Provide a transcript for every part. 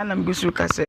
Na megu so ka sɛ.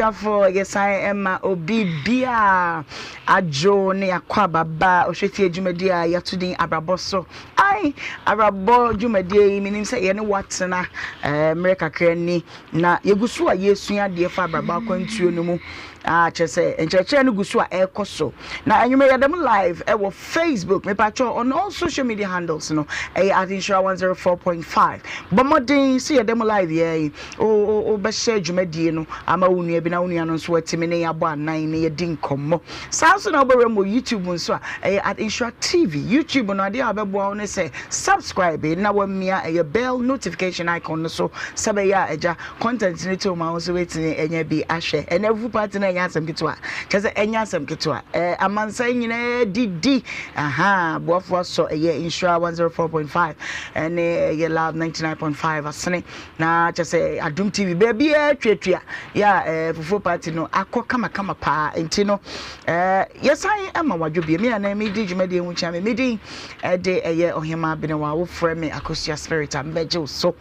Abusuafo, yɛsan ma obi biara adwo ne akwaaba ba ɔhwɛtie dwumadi a yɛato din abrabɔ so. Ai, abrabɔ dwumadie yi, menim sɛ yɛne woatena eh, mmerɛ kakra ni, na yɛgu so a yɛresua adeɛ fa abrabɔ akwantuo no mu. Ah, kyerɛ sɛ nkyerɛkyerɛ no gu so a ɛrekɔ so. Na anwummerɛ yɛda mu live ɛwɔ Facebook, mepakyɛw on all social media handles no, ɛyɛ at Nhyira 104.5. Bɔ mmɔden sɛ yɛda mu live yɛ yi, wobɛhyɛ dwumadie no ama wo nua bi na wo nua no nso atumi ne yɛabɔ anan ne yɛdi nkɔmmɔ. Saa nso na wobɛwura mu wɔ YouTube nso a, ɛyɛ at Nhyira TV. YouTube no adeɛ a ɛbɛboa wo ne sɛ subscribe na wamia ɛyɛ bell notification icon no so sɛ bɛyɛ a agya content no to ma wo nso wobɛtumi anya bi ahwɛ. Ɛnɛ afufu party no ɛnyɛ asɛm ketewa, kyerɛ sɛ ɛnyɛ asɛm ketewa. Ɛɛ amansan nyinaa didi, aha boafo asɔ ɛyɛ Nhyira 104.5 ɛne ɛyɛ Love 99.5 asene na kyerɛ sɛ Adom TV baabiara tuatua yɛ a ɛɛ fufuo party no akɔ kamakama paa. Nti no ɛɛ yɛsan ɛma wadwo bie me a na medi dwumadie ho kyia me medin ɛde ɛyɛ Ɔhemaa Benewa, wofrɛ me Akosua Spirit a mebɛgye wo so.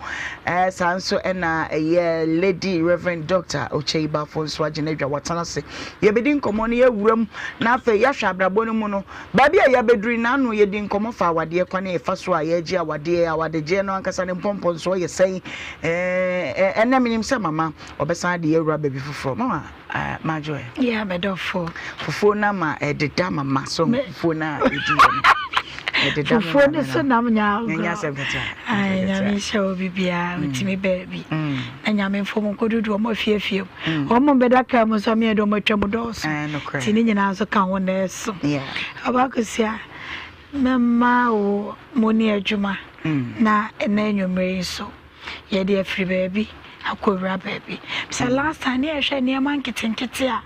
Ɛɛ saa nso ɛna ɛyɛ Lady Reverend Doctor Okyei Bafo nso agye n'adwa watena ase. Yɛbɛdi nkɔmmɔ no yɛawura mu na afei yɛahwɛ abrabɔ no mu no baabi a yɛabɛduru na ano yɛdi nkɔmmɔ fa awadeɛ kwan a yɛfa so a yɛgye awadeɛ, awadegyeɛ no ankasa ne mpɔmpɔnsoɔ yɛ sɛn. Ɛɛ ɛnɛ menim sɛ mama ɔbɛsan de yɛawura baabi foforɔ. Mama. Ah, Majoy. Yeah, me dɔfo. Fufuo na ma ɛdeda mama so fufuo na ɛdi yɛ no. Ɛdeda mama. Fufuo ne so nam nya agorɔ. Nyɛ asɛm ketewa. Ai, nyame nhyɛ wo biribiara, wotumi baabi. Na nyame mfo mo nkɔdudu wɔn afiefie mu. Wɔn mo bɛda kaa mu nso ameɛ de wɔn atwa mu dɔɔso. Nti ne nyinaa nso ka ho na ɛso. Ɔbaakosia, mɛma wo mo ne adwuma na ɛnɛ anwummerɛ yi nso. Yɛde afiri baabi akɔwura baabi. Sɛ mm. last time ne yɛhwɛ nneɛma nketenkete a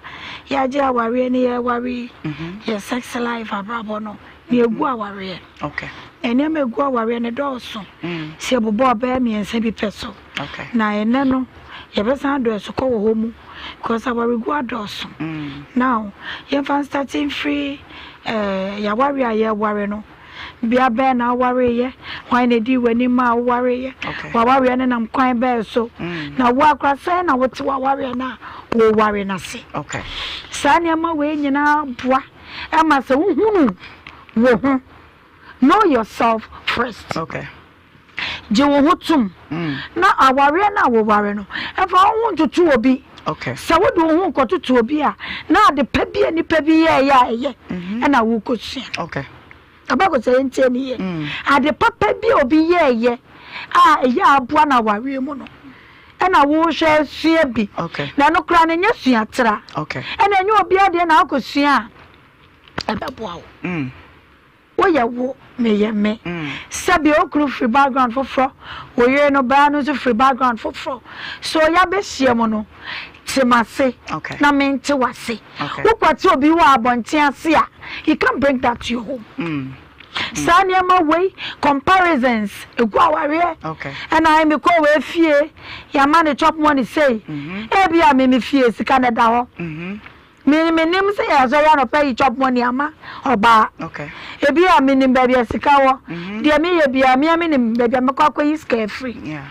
yɛagye awareɛ ne yɛware yi mhm. yɛ sex life abrabɔ no ne ɛgu mm. awareɛ. Okay. Na nneɛma ɛgu awareɛ no dɔɔso. Mm. Sɛ yɛbobɔ ɔbɛyɛ mmiɛnsa bi pɛ so. Okay. Na ɛnɛ no yɛbɛsan adɔ ɛsokɔ wɔ hɔ mu because awaregu adɔɔso. Now yɛmfa starting firi eh, yɛaware a yɛware no. Bea bɛn na wowareeɛ? Hwan na ɛdii w'anim maa wowareeɛ? W'awareɛ no nam kwan bɛn so? Mm. Na wo akora sɛn na wote w'awareɛ no a woware no ase? Saa nneɛma wei nyinaa boa ɛma sɛ wohunu wo ho. Know yourself first. Okay. Gye wo ho tom. Na awareɛ no a woware no, mfa wo ho ntoto obi. Sɛ wode wo ho rekɔtoto obi a, na ade pa bi a nipa bi yɛeɛ a ɛyɛ mhm. ɛna worekɔsua. Ɔbɛkɔ sɛ yɛntie ne yie. Mm. Ade papa bi a obi yɛeɛ a ɛyɛ aboa no awareɛ mu no, ɛna wohwɛ sua bi. Na ɛno koraa no ɛnyɛ suatra. Ɛna ɛnyɛ obiara deɛ na akɔsua a ɛbɛboa wo. Mm. Woyɛ wo, meyɛ me. Sɛbea wo kunu firi background foforɔ, wo yere no baa no nso firi background foforɔ. So yɛabɛhyia mu no, te m'ase na mente w'ase. Wokwati obi wɔ abɔnten ase a, you can't bring that to your home. Saa nneɛma wei, comparisons, ɛgu awareɛ. Ɛna ae mekɔɔ wei fie, yɛama no chop money sei. Ebia me me fie sika no ɛda hɔ. Me menim sɛ yɛasɔre anɔpa yi chop money ama ɔbaa. Okay. Ebi a menim baabi a sika wɔ. Mm-hmm. Deɛ meyɛ biara mea menim baabi a mɛkɔ akɔyi sika afiri. Yeah.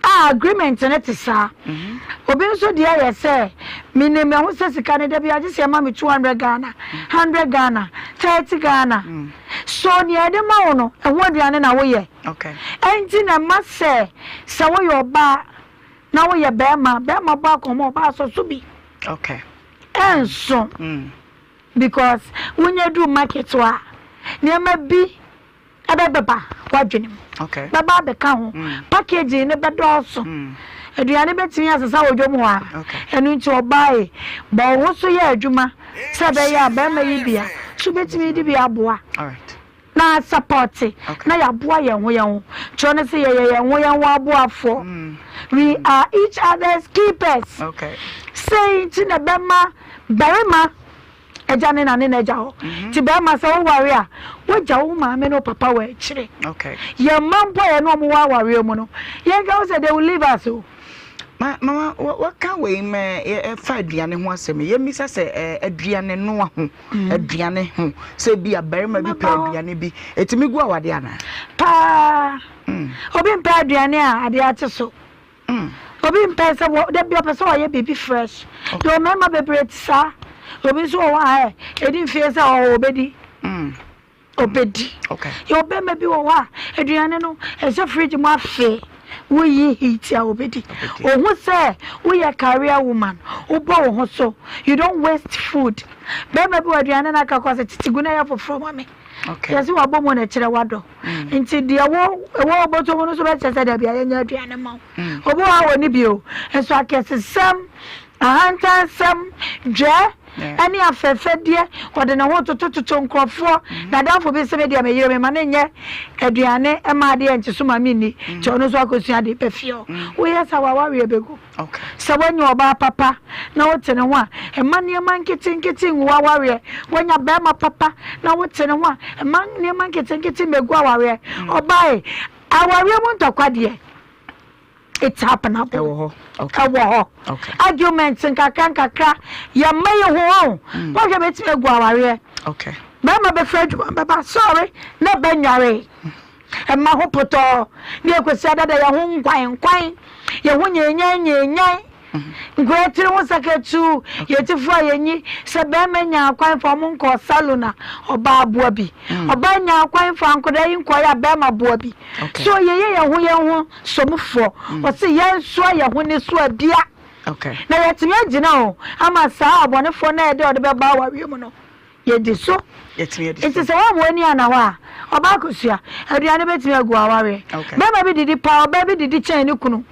A agreement no te saa. Mm-hmm. Obi nso deɛ yɛ sɛ menim ɛho sɛ sika no da bi agye sɛ ɛma me 200 Ghana, 100 Ghana, 30 Ghana. Mm. So nea ɛde ma wo no ɛho aduane na woyɛ. Okay. Ɛnti na ɛma sɛ sɛ woyɛ ɔbaa na woyɛ bɛrima, bɛrima bɔ akɔnma ɔbaa sɔ so bi. Okay. Ɛnso. Mm. Because wonya duru market hɔ a, nneɛma bi ɛbɛbɛba w'adwene mu. Bɛba abɛka ho. Packaging no bɛdɔɔso. Aduane bɛtumi asesa wɔ dwam hɔ a. Ɛno nti ɔbaa yi, bɔ wo ho so yɛ adwuma sɛ ɛbɛyɛ a barima yi bi a, so wobɛtumi de bi aboa na asapɔte na yɛaboa yɛn ho yɛn ho. Kyerɛ no sɛ yɛyɛ yɛn ho yɛn ho aboafoɔ. We are each other's keepers. Sei nti na ɛbɛma barima agya ne na ne n'agya hɔ. Nti bɛrima sɛ woware a, wogya wo maame ne wo papa wɔ akyire. Yɛn mma mpo a yɛne wɔn wɔ awareɛ mu no, yɛnka ho sɛ they will leave us o. Ma mama waka wei ma ɛfa aduane ho asɛm. Yɛmmisa sɛ aduane noa ho, aduane ho sɛ bi a barima bi pɛ aduane bi, ɛtumi gu awadeɛ anaa? Paa. Obi mpɛ aduane a adeɛ akye so. Obi mpɛ sɛ wɔ da bi ɔpɛ sɛ ɔyɛ biribi fresh. Yɛwɔ mmarima bebree te saa. Obi nso wɔ hɔ a ɛ ɛdi mfeɛ sɛ ɔwɔ ɔbɛdi. Ɔbɛdi. Yɛwɔ barima bi wɔ hɔ a aduane no ɛhyɛ fridge mu afe woyi heat a ɔbɛdi. Ɔhu sɛ woyɛ career woman, wobɔ wo ho so, you don't waste food. Barima bi wɔ aduane no aka kɔ sɛ tete gu na yɛ foforɔ ma me. Yɛse wabɔ mu na ɛkyerɛ wadɔ. Nti deɛ wo ɛwɔ wo bɔtɔ mu no nso bɛkyerɛ sɛ dabi a yɛnyɛ aduane ma wo. Obi wɔ hɔ a ɔnni bi o, nso akɛsesɛm, ahantansɛm, dwɛ ɛne afɛfɛdeɛ, ɔde ne ho totototo nkurɔfoɔ. N'adamfo bi se me deɛ me yere mema no nyɛ aduane mma adeɛ nkye so ma menni, nti ɔno nso akɔsua de ba fie hɔ. Woyɛ saa w'awareɛ bɛgu. Sɛ woanya ɔbaa papa na wote ne ho a, mma nneɛma nketenkete ngu w'awareɛ. Woanya barima papa na wote ne ho a, mma nneɛma nketenkete mmɛgu awareɛ. Ɔbaa e, awareɛ mu ntɔkwa deɛ, it's happenable. Ɛwɔ hɔ. Ɛwɔ hɔ. Arguments nkakra nkakra, yɛmma yi ho ɔn. Woahwɛ bɛtumi agu awareɛ. Barima bɛfiri adwuma bɛba, sɔre na bɛnware. Mma ho potɔɔ ne ɛkɔsi adada yɛn ho nkwan nkwan, yɛn ho nyeenyan nyeenyan, nkwadaa tiri ho sakatuu, yɛn ti fo a yɛnyi, sɛ bɛrima nya akwan fa wɔn nkɔɔ salon a, ɔbaa aboa bi, ɔbaa nya akwan fa nkwadaa yi nkɔɔyɛ a, bɛrima aboa bi. So yɛyɛ yɛn ho yɛn ho somfoɔ, ɔse yɛnsoa yɛn ho ne so abia, na yɛatumi agyina o, ama saa ɔbɔnefoɔ no a ɛde ɔde bɛba awareɛ mu no. Yɛdi so. Nti sɛ woamma w'ani anna hɔ a, ɔbaa kosua. Aduane bɛtumi agu w'awareɛ. Barima bi didi paa, ɔbaa bi didi kyɛn ne kunu.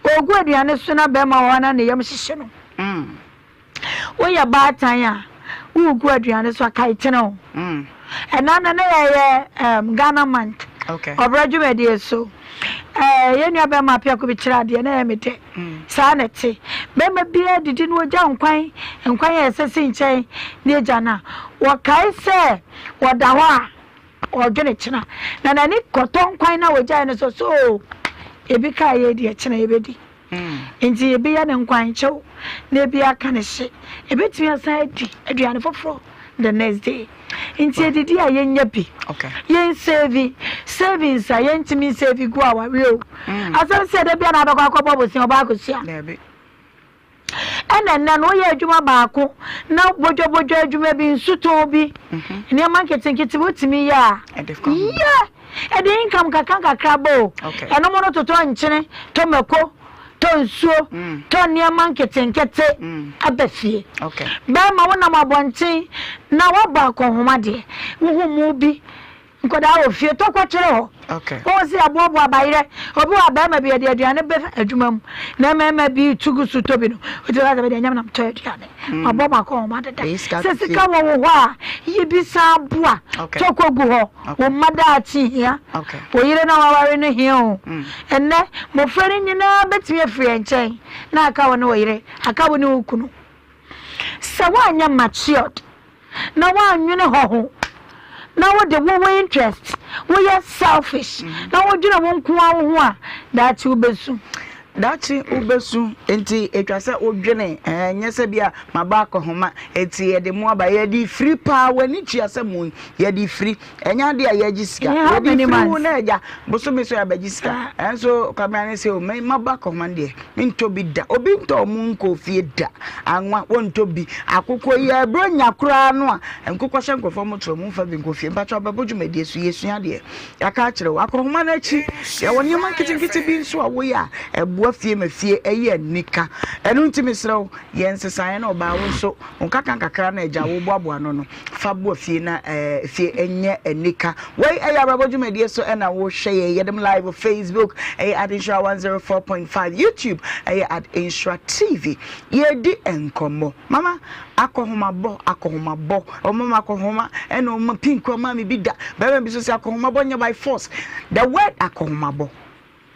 Ɔregu aduane so na barima wɔ hɔ na ne yam hyehye no. Woyɛ baatan a, woregu aduane so a, kae tene o. Ɛna na na yɛyɛ Ghana month. Ɔbrɛ dwumadie so. Ɛɛ yɛn nua bɛrima Apiako bi kyerɛ adeɛ na ɛyɛ me dɛ. Saa na ɛte. Bɛrima biara didi na ɔgya nkwan, nkwan a ɛsɛ si nkyɛn na agya no a, wɔkae sɛ ɔda hɔ a ɔredwene kyena. Na n'ani kɔtɔ nkwan no a ɔgyae no so sɛ oo, ebi kaa yei deɛ kyena yɛbɛdi. Nti ebi yɛ no nkwankyew na ebi aka no hye. Ebetumi asan adi aduane foforɔ the next day. Nti adidi a yɛnya bi, yɛn save, savings a yɛntumi nsave gu awareɛ o. Asɛm sɛ da bia na abɛkɔ akɔbɔ bosea ɔbaa akɔsua. Ɛna nnɛ no woyɛ adwuma baako na bodwabodwa adwuma bi, nsutɔn bi, nneɛma nketenkete wotumi yɛ a, yɛ! Ɛde income kakra nkakra ba o. Ɛno mo no totɔ nkyene, tɔ mako, tɔ nsuo, tɔ nneɛma nketenkete aba fie. Bɛrima wonam abɔnten na woabɔ akɔnhoma deɛ, wohu mo bi, nkwadaa wɔ fie, tɔ kɔkyere hɔ. Wohu sɛ yɛaboaboa bayerɛ, obi wɔ a bɛrima bi yɛde aduane bɛ adwuma mu, na mmarima bi tu gu so tɔ bi no, wotumi ka sɛ medeɛ ɛnyɛ me na metɔ aduane. Mabɔ m'akɔnhoma deda. Sɛ sika wɔ wo hɔ a, yi bi san boa. Tɔ kɔgu hɔ. Wo mma daakye hia. Wo yere no a woaware no hia o. Ɛnnɛ, mmofra no nyinaa betumi afiri yɛn nkyɛn na aka wo ne wo yere, aka wo ne wo kunu. Sɛ woanyɛ matured na woannwene hɔ ho na wode wo wo interest, woyɛ selfish na wodwene wo nko ara wo ho a, daakye wobɛsu. Daakye wobɛsu, enti ɛtwa sɛ wodwene, ɛnyɛ sɛ bi a maba akɔhoma, enti yɛde mo aba, yɛde firi paa, w'ani tua sɛ mo yɛde firi, ɛnyɛ adeɛ a yɛgye sika, yɛde firi wo na agya, bosome so yɛabɛgye sika, ɛnso Kwabena ne sɛ o, maba akɔhoma no deɛ, mentɔ bi da, obi ntɔ ɔmo nkɔ fie da, anwa wɔntɔ bi, akokɔ yi ɛberɛ nya koraa no a, nkokɔ hyɛ nkurɔfoɔ mo torɔ, mo mfa bi nkɔ fie, mpakyɛ ɔbɛbɔ dwumadie so, yɛsua adeɛ. Yɛaka akyerɛ wo. Akɔnhoma no akyi, yɛwɔ nneɛma nketenkete bi nso a woyɛ a, ɛboa. boa fie ma fie yɛ anika. Ɛno nti mesrɛ wo, yɛ nsesaeɛ na ɔbaa wo nso, wo nkakra nkakra na agya wo boaboa ano no, fa boa fie na fie nyɛ anika. Wei ɛyɛ abrabɔ dwumadie so ɛna wohwɛ yɛ. Yɛde live wɔ Facebook, ɛyɛ at Nhyira 104.5, YouTube ɛyɛ at Nhyira TV. Yɛredi nkɔmmɔ. Mama, akɔhomabɔ, akɔhomabɔ, ɔma ma akɔhoma, ɛna ɔma pink ɔma me bi da. Bɛrima bi so sɛ akɔhomabɔ nyɛ by force. The word akɔhomabɔ,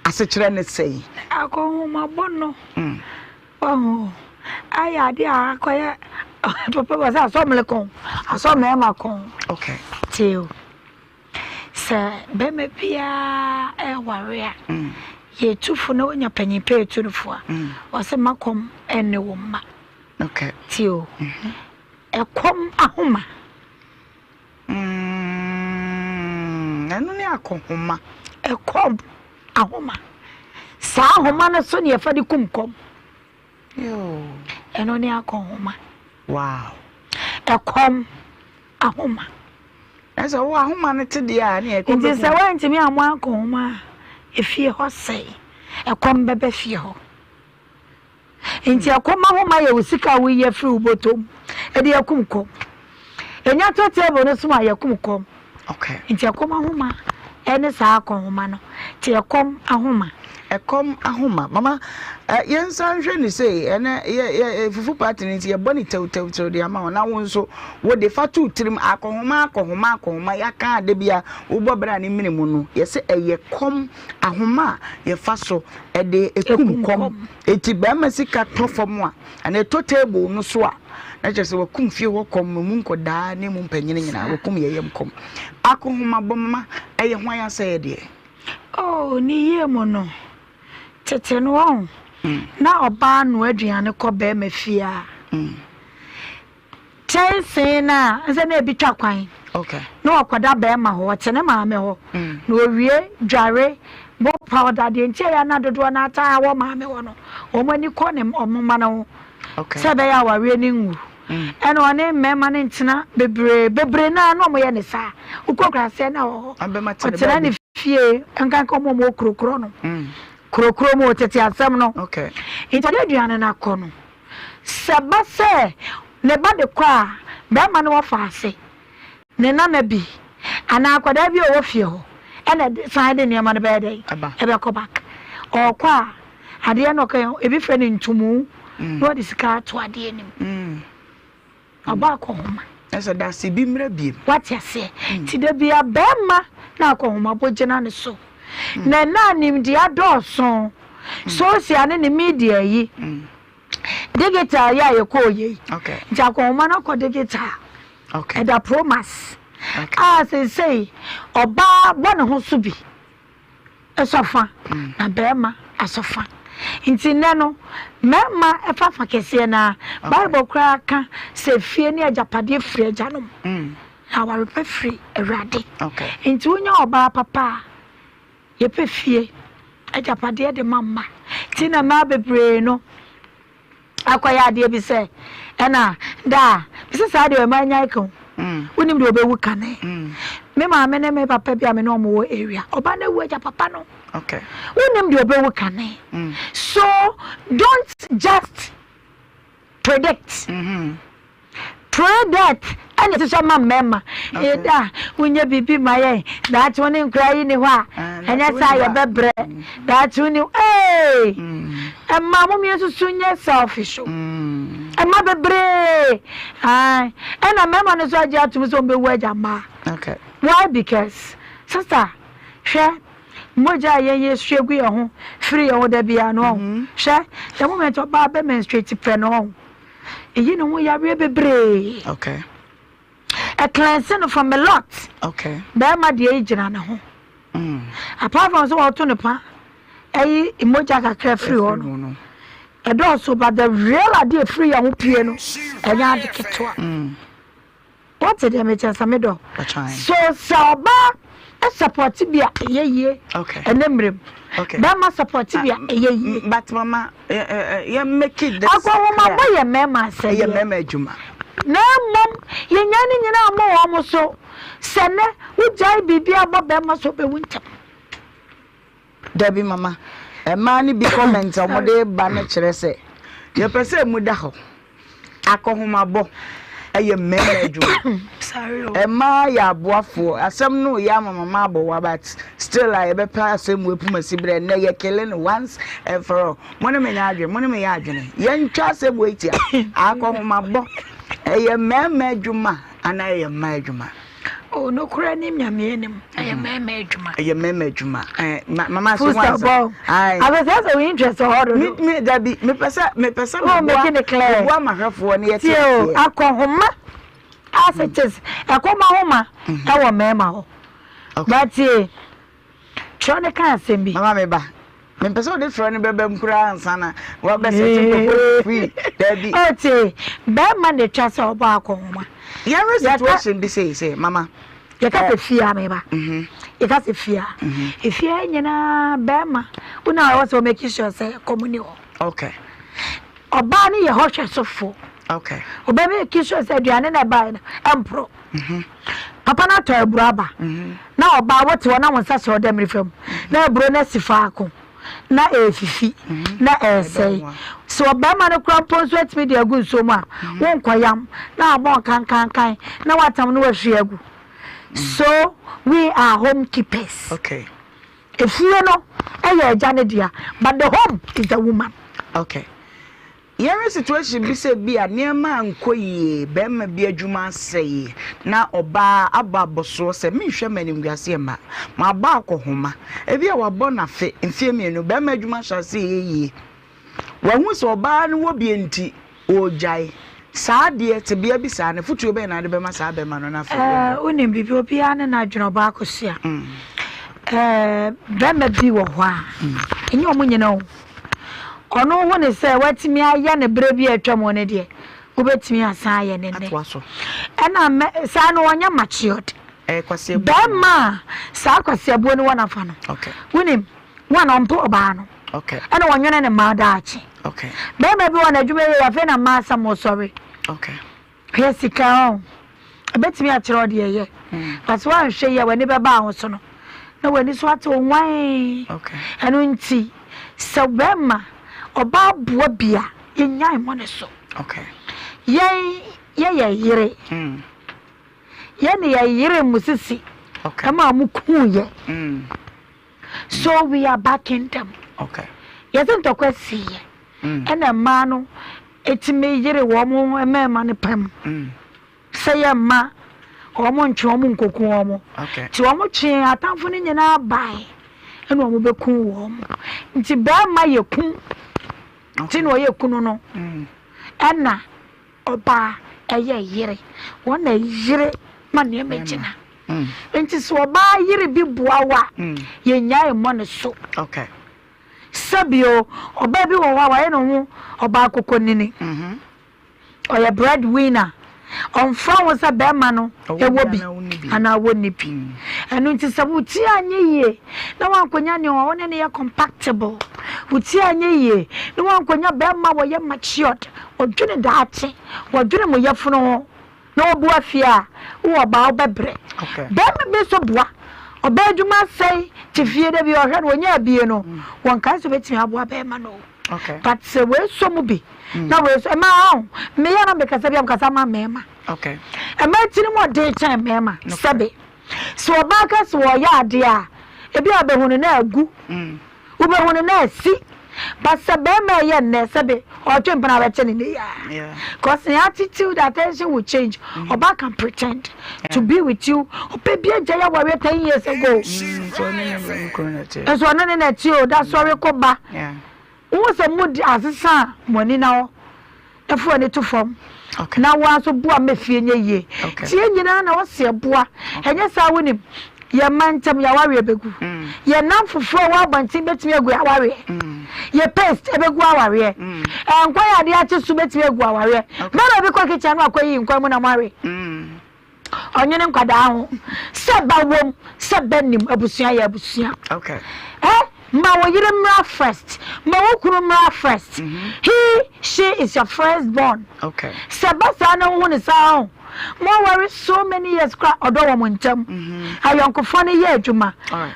asekyerɛ ne sɛn? Akɔhomabɔ no, wahu, ayɛ adeɛ a akɔyɛ, papa wɔ sɛ asɔ mmele kɔn, asɔ mmarima kɔn. Okay. Tie o. Sɛ bɛrima biara ɛreware a, yɛtu fo na wonya panyin pɛ etu no fo a, ɔsɛ mma kɔm ɛnne wo mma. Okay. Tie o. Ɛkɔm ahoma. Ɛno ne akɔhoma. Ɛkɔm ahoma. Saa ahoma no so ne yɛfa de kum kɔm. Ɛno ne akɔhoma. Wow. Ɛkɔm ahoma. Ɛsɛ wo ahoma no te deɛ a ne ɛkɔm. Nti sɛ woantumi ammɔ akɔhoma a, efie hɔ sɛe. Ɛkɔm bɛbɛ fie hɔ. Nti ɛkɔm ahoma yɛ wo sika a woyi afiri wo bɔtɔ mu de akum kɔm. Ɛnya tɔ table no so a yɛkum kɔm. Okay. Nti ɛkɔm ahoma ɛne saa akɔnhoma no. Nti ɛkɔm ahoma. Ɛkɔm ahoma. Mama, eh, yɛnsan nhwɛ ne sei, ɛnɛ yɛ yɛ fufu party no nti yɛbɔ ne tɛwtɛwtɛw de ama wo na wo nso wode fa to tirim akɔhoma akɔhoma akɔhoma yɛaka ade bi a wobɔ bere a ne mene mu no yɛsɛ ɛyɛ kɔm ahoma a yɛfa so de kum kɔm. Eti barima sika tɔ fam a, anaa ɛtɔ table no so a, na kyerɛ sɛ wakum fie hɔ kɔm, emu nkɔdaa ne emu mpanyin nyinaa, wakum yɛyam kɔm. Akɔnhomabɔ ɛyɛ hwan asɛyɛdeɛ? Oh, ne yie mu no, tete no wɔn, na ɔbaa noa aduane kɔ barima fie a, Kyɛnsee no a ɛsɛ na ebi twa kwan na ɔkɔda bɛrima hɔ, ɔte ne maame hɔ na owie dware bɔ powder. Deɛ nti a ɛyɛ na dodoɔ no ataa wɔ maame hɔ no, wɔn ani kɔ ne wɔn mma no ho sɛ ɛbɛyɛ awareɛ no nwu. Ɛna ɔne mmarima no ntena bebree bebree naa na wɔyɛ ne saa. Wokɔ nkuraseɛ na wɔ hɔ, ɔtena ne fie nkanka wɔn a wɔwɔ kurokuro no, kurokuro mu tete asɛm no. Nti ɔde aduane no akɔ no. Sɛ ɛba sɛ ne ba de kɔ a, barima no wɔfa ase, ne nana bi anaa akwadaa bi a ɔwɔ fie hɔ ɛna ɛde san de nneɛma no bɛyɛ dɛn? Ɛbɛkɔ back. Ɔrekɔ a, adeɛ no ɔka ebi frɛ no ntumu na ɔde sika ato adeɛ no mu. Ɔbɔ akɔnhoma. Ɛsɛ dase bi mmerɛ biem. Wate aseɛ? Nti da bia barima na akɔnhomabɔ gyina ne so. Na ɛna nimdeɛ adɔɔso, social ne ne media yi, digital yi a yɛkɔɔ yɛ yi, nti akɔnhoma no akɔ digital. Ɛda promax a seesei ɔbaa bɔ ne ho so bi. sɔ fa na barima asɔ fa. Nti nnɛ no, mmarima fa fa kɛseɛ no ara. Bible koraa ka sɛ fie ne agyapadeɛ firi agyanom, na aware pa firi Awurade. Nti wonya ɔbaa papa a, yɛpɛ fie, agyapadeɛ de ma mma. Nti na mmaa bebree no akɔyɛ adeɛ bi sɛ ɛna da a mese saa deɛ ɛma anya ka o mm. wonim deɛ ɔbɛwu kane mm. me maame ne me papa bi a me ne ɔmo wɔ area ɔba no awu agya papa no wonim deɛ ɔbɛwu kane mm. so don't just predict mm -hmm. Pray death ɛna ɛhyehyɛ ma mmarima. Ɛda a wonyɛ biribi ma yɛn, daakye wo ne nkora yi ni hɔ a, ɛnyɛ saa yɛbɛbrɛ. Daakye wo ne ee ɛma mo mmienu susu nyɛ selfish o. Ɛma bebree ɛna mmarima no nso agye atum sɛ wɔbɛwu agya mmaa. Why because sister hwɛ mogya a yɛn yɛsua gu yɛn ho firi yɛn ho da biara no ɔho hwɛ the moment ɔbaa bɛ menstruate pɛ no ɔho. Eyi ne ho yareɛ bebree. Okay. Ɛcleanse no from a lot. Okay. Bɛrima deɛ yi gyina ne ho. Apart from sɛ wɔto ne pa ɛyi mogya kakra firi hɔ no. Ɛdɔɔso but the real adeɛ firi yɛn ho pie no ɛnyɛ ade ketewa. Wote deɛ mekyɛ sɛ medɔ. So sɛ ɔbaa support bi a ɛyɛ yie ɛnɛ mmerɛ mu. Bɛrima support bi a ɛyɛ yie. But mama yɛ make it this. Akɔnhomabɔ yɛ mmarima asɛdeɛ. Ɛyɛ mmarima adwuma. Na mmom yɛnya ne nyinaa mmɔ wɔn so. Sɛ nɛ wogyae biribi abɔ bɛrima so ɔbɛwu ntɛm. Dabi mama. Mmaa no bi comment a wɔde ba no kyerɛ sɛ yɛpɛ sɛ emu da hɔ. Akɔhomabɔ yɛ mmarima adwuma. Mmaa yɛ aboafoɔ. Asɛm no yɛ ama mama abɔwa but still a yɛbɛpɛ asɛm mu apum asi berɛ nnɛ yɛ kele no once and for all. Mo ne me nyɛ adwene, mo ne me yɛ adwene. Yɛntwa asɛm wei tia. Akɔhomabɔ ɛyɛ mmarima adwuma anaa ɛyɛ mmaa adwuma? Oh, nokorɛ nim Nyame anim, ɛyɛ mmarima adwuma. Ɛyɛ mmarima adwuma. Eh, ma, mama so wansa. Fusta Aye. Afɛsɛ sɛ wo interest wɔ hɔ dodo. Me, me, dabi, mepɛ sɛ, mepɛ sɛ Oh, making it clear. meboa mahwɛfoɔ ne yɛte Tie o, aseɛ. akɔhoma as it is, ɛkɔm ahoma ɛwɔ mmarima hɔ. Okay. But tie, Twerɛ no ka asɛm bi. Mama me ba. Mempɛ sɛ wode frɛ no bɛba mu koraa ansa na wabɛsɛte nkurɔfoɔ free. Dabi. Oh tie, bɛrima na etwa sɛ ɔbɔ akɔnhoma. Yɛnhwɛ situation bi sei sɛ mama. Yɛka sɛ fie a meba. Yɛka sɛ fie a. Efie nyinaa bɛrima wo na ɛwɔ sɛ wo make sure sɛ kɔm ni hɔ. Okay. Ɔbaa no yɛ hɔ hwɛsofo. Okay. Ɔbɛ make sure sɛ aduane na ɛbaeɛ no ɛmporo. Papa no atɔ aburo aba na ɔbaa wote hɔ na wo nsa hyɛ ɔda mmiri fam na aburo no asi faako na ɛrefifi na ɛresɛe. Sɛ ɔbarima no kora mpo nso atumi de agu nsuo mu a, wonkɔyam na abɔ nkankankan na watam na wahwie agu. So we are home keepers. Okay. Efie no ɛyɛ agya ne dea but the home is the woman. Okay. Yɛhwɛ situation bi sɛ bi a nneɛma ankɔ yie, barima bi adwuma asɛe na ɔbaa abɔ abɔsoɔ sɛ menhwɛ m'animguaseɛ mma, mabɔ akɔhoma. Ebi a wabɔ no afe, mfeɛ mmienu, barima adwuma ahyɛ aseɛ yɛ yie. Wahu sɛ ɔbaa no wɔ bi nti, ɔregyae. Saa adeɛ, tebea bi saa no, afotuo bɛn na wode bɛma saa barima no na afei Ɛɛ, wonim biribi, obiara ne n'adwene ɔbaa akosua. Ɛɛ, barima bi wɔ hɔ a, ɛnyɛ wɔn nyinaa o. Ɔno hu no sɛ watumi ayɛ no berɛ bi a atwam no deɛ, wobɛtumi asan ayɛ no nnɛ. Ɛna mɛ saa no ɔnyɛ matured. Bɛrima a saa kwasiabuo no wɔ n'afa no, wonim, one ɔmpɛ ɔbaa no, ɛna ɔnwene ne mmaa daakye. Bɛrima bi wɔ n'adwuma yie afei na mmaa asɛm sɔre. Hwɛ sika ɔ, ɛbɛtumi akyerɛ wo deɛ ɛyɛ but sɛ woanhwɛ yie a w'ani bɛba ho so no na w'ani so ate wo nwan. Ɛno nti sɛ bɛrima ɔbaa boa bi a yɛnyae mmɔ ne so. Yɛn yɛyɛ yere yɛn ne yɛ yere mo sisi ɛma mo kuu yɛ so we are backing them. Yɛsɛ ntɔkwa si yɛ ɛna mmaa no Ɛtumi yere wɔn mmarima no pam sɛ yɛmma wɔn ntwe wɔn nkoku wɔn. Nti wɔn twee atamfo no nyinaa bae ɛna wɔn bɛku wɔn. Nti barima yɛ ku nti na ɔyɛ kunu no ɛna ɔbaa ɛyɛ yere. Wɔn na yere ma nneɛma gyina. Nti sɛ ɔbaa yere bi boa wo a yɛnnyae mmɔ ne so. Sɛbio, ɔbaa bi wɔ hɔ a wayɛ ne ho ɔbaa kokonini. Ɔyɛ bread winner. Ɔmfa ho sɛ bɛrima no wɔ bi anaa wɔnni bi. Ɛno nti sɛ wo ti anyɛ yie na woankɔnya nea wo ne no yɛ compactable, wo ti anyɛ yie na woankɔnya bɛrima a ɔyɛ matured, ɔdwene daakye, ɔdwene mo yafunu ho, Na ɔboa fie a, wo ɔbaa wobɛbrɛ. Barima bi nso boa. Ɔbaa adwuma asɛe te fie da bi ɔhwɛ no ɔnya abie no, wɔnkae sɛ ɔbɛtumi aboa barima no o. But sɛ wei sɔ mu bi na wei sɔ, mmaa ɔn, meyɛ na mekasa bi a mekasa ma mmarima. Mmaa tirim ɔden kyɛn mmarima, sɛbe. Sɛ ɔbaa ka sɛ ɔyɛ adeɛ a, ebi a bɛhu no na agu. Wobɛhu no na asi. But sɛ bɛɛma ɛyɛ nnɛ sɛbe ɔtwe mpena bɛkyɛ no nnɛ yi aa. Cause ne attitude, attention will change. Ɔbaa can pretend to be with you. Ɔpɛ bi agyae awareɛ 10 years ago. Nso ɔno ne na ɛte o, da sɔre kɔ ba. Wohu sɛ mo de asesa a mo ani na hɔ. Fa w'ani to fam na wo ara nso boa ma fie nyɛ yie. Nti yɛn nyinaa na wɔse boa. Ɛnyɛ saa wonim, yɛn mma ntam yɛn awareɛ bɛgu. Yɛn nnamfofoɔ a ɛwɔ abɔnten bɛtumi agu yɛn awareɛ. Yɛn paste ɛbɛgu awareɛ. Nkwan a adeɛ akye so bɛtumi agu awareɛ. Mmarima bi kɔ kitchen na wakɔyi nkwan mu na moawe. Ɔnwene nkwadaa ho. Sɛ ba wom, sɛ ba nim, abusua yɛ abusua. Okay. Eh? Ma wo yere mmra first, ma wo kunu mmra first. He, she is your first born. Okay. Sɛ ɛba saa na wohu no saa ho, mo aware so many years koraa ɔdɔ wɔ mo ntam. Ayɔnkofa no yɛ adwuma.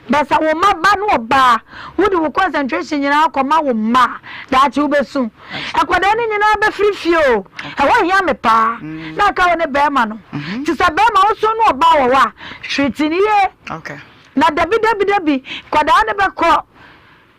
But sɛ wo mma ba ne ɔbaa, wode wo concentration nyinaa kɔma wo mma a, daakye wobɛsu. Nkwadaa no nyinaa bɛfiri fie o. Ɛhɔ hia me paa. Na aka wo ne bɛrima no. Nti sɛ bɛrima woso ne ɔbaa wɔ hɔ a, hwere ti no yie. Okay. Na dabi dabi dabi, nkwadaa no bɛkɔ.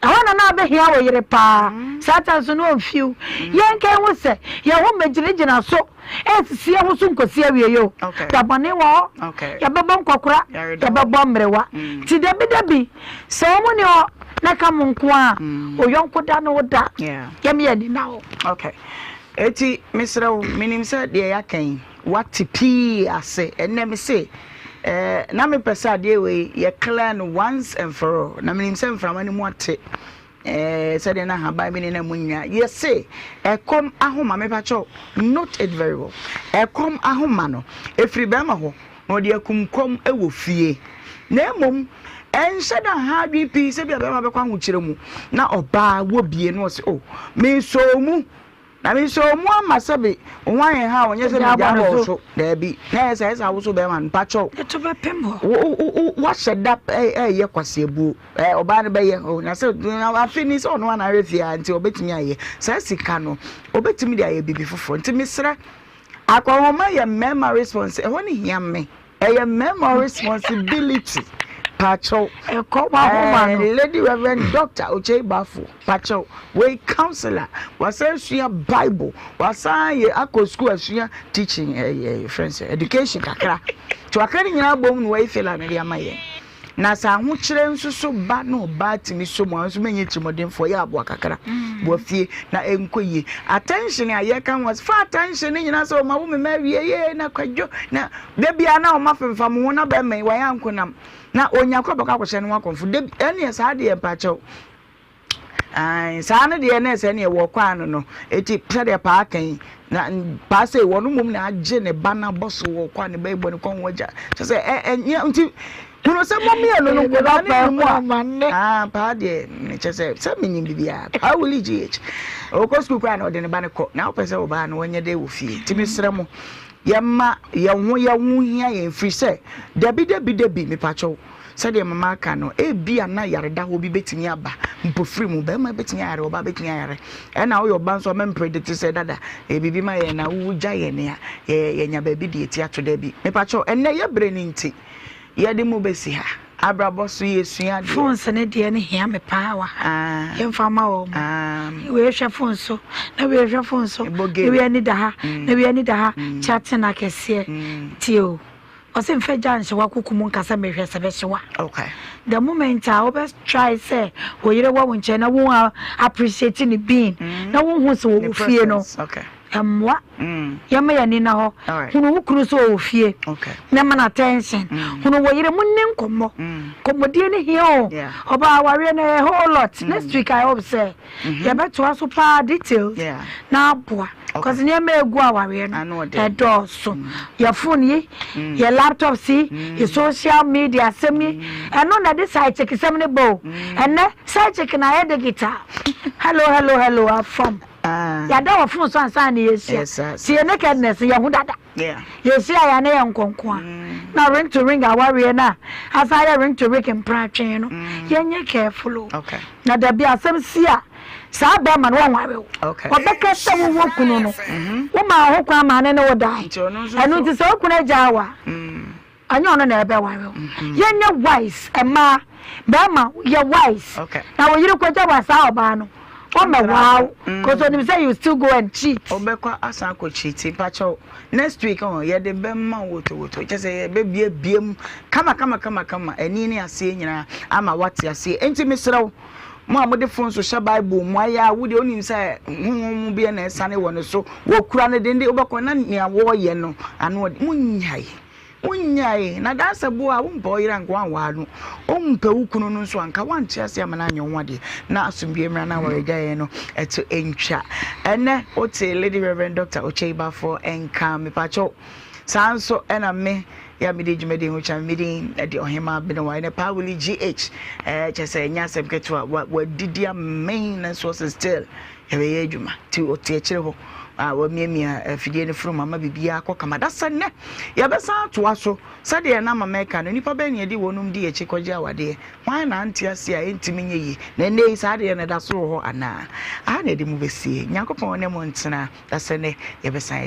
Ɛhɔ na na abɛhia wo yere paa. Saa ta nso no ɔmfiw. Yɛnka nhu sɛ yɛn ho mmɛgyinagyina so ɛresisi yɛn ho so nkɔsi awieeɛ o. Da bɔne wɔ hɔ. Yɛbɛbɔ nkɔkora, yɛbɛbɔ mmerewa. Nti dabi dabi, sɛ wɔn nni hɔ na ɛka mo nko a, wo yɔnko da ne wo da. Yɛm yɛn ani nna hɔ. Okay. Eti mesrɛ wo, menim sɛ deɛ yɛaka yi, Wate pii ase ɛnɛ me se eh, na me pɛ sɛ adeɛ wei yɛ clear no once and for all na menim sɛ mframa no mu ate eh, sɛdeɛ na ahaban bi ne na mu nyinaa yɛ se ɛkɔm ahoma mepa kyɛw note it very well ɛkɔm ahoma no ɛfiri bɛrima hɔ na ɔde akum kɔm wɔ fie na mmom ɛnhyɛ da ha adwene pii sɛ bi a bɛrima bɛkɔ ahokyerɛ mu na ɔbaa wɔ bie na ɔse oh mesɔɔ mu Na me nso ɔmo ama sɛbe wo ho ayɛ ha a ɔnyɛ sɛ megyaa bɔ wo so daabi na ɛyɛ sɛ ɛsɛ awoso bɛrima no mpakyɛw Ɛto bɛpem hɔ. wo wo wo wahyɛ da ɛyɛ kwaseabuo ɛ ɔbaa no bɛyɛ o na sɛ afe ni sɛ ɔno ana ahwɛ fie a nti ɔbɛtumi ayɛ saa sika no ɔbɛtumi de ayɛ biribi foforɔ nti mesrɛ akɔnhoma yɛ mmarima response ɛhɔ ne hia me. Ɛyɛ mmarima responsibility pakyɛw. Ɛkɔ w'ahoma no. Eh, Lady Reverend Doctor Ochei Bafo pakyɛw. Wei counselor, wasan sua Bible, wasan yɛ akɔ school asua teaching ɛyɛ eh, friends education kakra. Nti wakra ne nyinaa bom na wayi fela no de ama yɛn. Na sɛ ahokyerɛ nso so ba na ɔbaa tumi so mu a nso mɛnyɛ tirimɔdenfoɔ yɛ aboa kakra wɔ fie na ɛnkɔ yie. Attention a yɛka ho fa attention ne nyinaa sɛ ɔma wo mema awie yie na kwadwo na da biara na ɔma femfam ho na bɛrima yi wayɛ ankonam na ɔnya kɔ bɛkɔ akɔhyɛ ne ho akɔmfo da bi ɛneɛ saa deɛ mpakyɛw. Aane, saa no deɛ na ɛsɛ neɛ wɔkɔ ano no, eti sɛdeɛ paa ka yi, na paa sei wɔn mmom na agye ne ba no abɔ so wɔkɔ a ne ba yi bɔ ne kɔn ho agya, kyɛ sɛ ɛ ɛnyɛ nti hunu sɛ mo mmienu no nkwadaa ne mu a, aa paa deɛ kyɛ sɛ sɛ menyim biribiara paa wuli gh ɔkɔ sukuu koraa na ɔde ne ba no kɔ na wopɛ sɛ ɔbaa no wɔnyɛ dɛ wɔ fie nti mesrɛ mo yɛma yɛn ho yɛn ho hia yɛn firi sɛ dabi dabi dabi mepakyɛw Sɛdeɛ mama aka no, ebia na yaredahɔ bi bɛtumi aba mpofirim. Barima bɛtumi ayare, ɔbaa bɛtumi ayare. Ɛna woyɛ ɔbaa nso a, mɛmpredikte sɛ dada, ɛyɛ biribi ma yɛn na wogya yɛn a, yɛnya baabi de yɛti ato. Dabi. Mepakyɛw, ɛnnɛ yɛ berɛ no nti, yɛde mo bɛsi ha. Abrabɔ so yɛsua adeɛ. Phones no deɛ no hia me paa wɔ ha. Yɛmfa mma wɔn. Wei hwɛ phone so, na wei hwɛ phone so, na wei ani da ha, na wei ani da ha, chatting akɛseɛ. Tie o. Ɔse nfa gya nhyɛ w'akoko mu nka sɛ mehwɛ sɛ bɛhye wo a. Okay. The moment a wobɛ try sɛ wo yere wɔ wo nkyɛn na wo appreciate ne being mm. na wo hu sɛ wɔ wo fie no. Okay. Ɛmmoa. Mm. Yɛma yɛn ani na hɔ. Hunu wo kunu sɛ ɔwɔ fie. Okay. Na ma no attention. Mm. Hunu wɔ yere mu ne nkɔmmɔ. Mm. Nkɔmmɔdie ne hia o. Yeah. Ɔbaa awareɛ no ɛyɛ whole lot. Mm. Next week I hope sɛ. Mm-hmm. Yɛbɛtoa so paa details. Yeah. Na aboa. Cause nneɛma egu awareɛ no ɛdɔɔso. Mm. Yɛ phone yi, mm. yɛ laptops yi, mm. yɛ social media asɛm yi, ɛno na ɛde side chick sɛm ne ba o. Ɛnɛ side chick na ayɛ digital. Hello hello hello afam. Ah. Yɛada wɔ phone so ansa na yɛhyia. Ti yɛ nakedness yɛ ho dada. Yɛhyia yɛ ne yɛ nkonkoa. Na ring to ring awareɛ no a asan yɛ ring to ring mpratwe no. Yɛnyɛ careful o. Na dabi asɛm si a saa bɛrima no wɔnware wo. Ɔbɛka sɛ wowɔ kunu no, womaa ho kwan maa ne ne wo dae. Ɛno nti sɛ wo kunu agyaa wo a, ɛnyɛ ɔno na ɛbɛware wo. Yɛnyɛ wise mmaa, bɛrima yɛ wise. Na wo yere kɔgya wo a saa ɔbaa no, ɔmmɛwaa wo. Cause onim sɛ you still go and cheat. Ɔbɛkɔ asan akɔ cheat. Mpakyɛw, next week oh, yɛde bɛma wo wotowoto. Kyɛ sɛ yɛbɛbiebie mu kama kama kama kama, ani ne aseɛ nyinaa ama woate aseɛ. Enti mesrɛ wo, Mo a mode fon so hyɛ Bible mu ayɛ a, wo deɛ wonim sɛ honhom bi na ɛsane wɔ ne so. Wɔkura no denden, wobɛkɔ na nea wɔreyɛ no ano ɔde. Monnyae. Monnyae. Na daa sɛ bo a wompɛ wo yere anka woanwaa no. Wompɛ wo kunu no nso anka woante ase ama no anyɛ wo ho adeɛ. Na asomdwoeɛ mmra na awaregyaeɛ no ɛto ntwa. Ɛnnɛ wote Lady Reverend Doctor Okyei Baffour nka. Mepakyɛw. Saa nso ɛna me. Yɛ a mede dwumadie ho kyɛ me din de Ɔhemaa Benewaa ɛnɛ Paa Willie GH ɛɛ kyɛ sɛ ɛnyɛ asɛm ketewa wadidi amɛn nanso ɔsɛ still yɛbɛyɛ adwuma nti ɔte akyire hɔ a wamiamia afidie no funu mu ama biribiara akɔ kama da sɛ nnɛ yɛbɛsan atoa so sɛdeɛ na ama mɛka no nnipa bɛn na yɛde wɔnom di akyi kɔgye awadeɛ hwan na ante ase a ɛntumi nyɛ yie na ɛnnɛ yi saa adeɛ no ɛda so wɔ hɔ anaa aha na yɛde mu bɛsie. Nyankopɔn ne mo ntena da sɛ nnɛ yɛbɛsan.